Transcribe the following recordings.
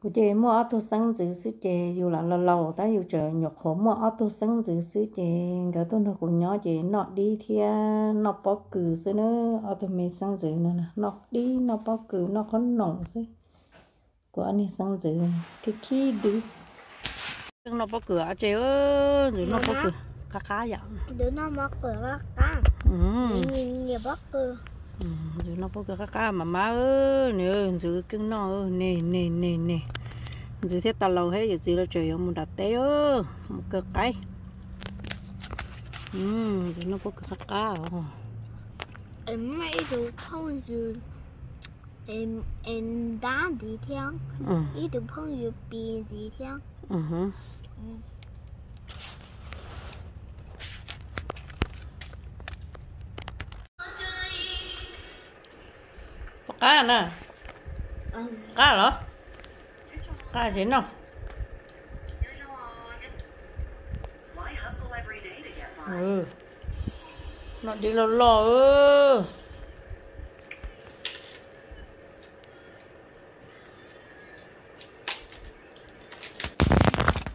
Kuv ces muaj ob tug xeeb ntxwv xwb ces yus lam los laus tab yus tseem nyuam qhuav muaj ob tug xeeb ntxwv xwb ces nkawd tuaj nrog kuv nyob ces noj dib thiab noj pob kws xwb na. Ob tug me xeeb ntxwv no noj dib noj pob kws noj qhob noom xwb. Kuv ob niag xeeb ntxwv khib khib dwb. Noj pob kws ces, ntxwv noj pob kws qab qab yom. Ntxwv noj pob kws qab qab. Ntxwv noj pob kws qab qab mas mas, nws ntxwv keej noj, ne ne ne. Ntxwv thiab tas laus thiab yawm txiv lawv tseem yuav mus nram teb, mus kaw qaib. Ntxwv noj pob kws qab qab os. Muaj ib tug phooj ywg es ntab ntxiv thiab, ib tug phooj ywg pis ntxiv thiab. Qab na, qab los, qab tsev noj. Noj dib loj loj.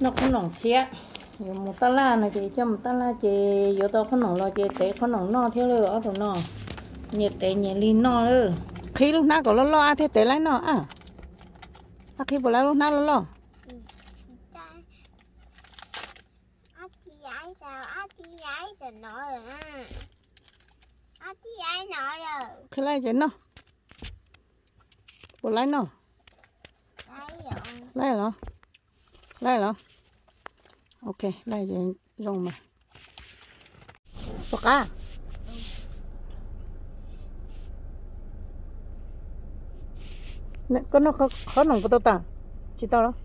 Noj qhob noom thiab. Yuav mus taj laj no ces coj mus taj laj ces yuav tau qhob noom los ces tev qhob noom noj thiab lawm ob tug no. Nyias tev nyias li noj lawm. Qhib lub hnab kom loj loj a thiaj tev laib noj a. A, qhib puas laib lub hnab loj loj? Qhib laib ces noj. Puas laib noj? Laib los? Laib los? Ok, laib ces zoo mas. Puas qab? Koj noj qhob noom puas tau tas? Tsis tau los?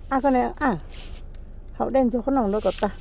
A, koj ne a, haus dej ntxuag qhob noom rau kom tas.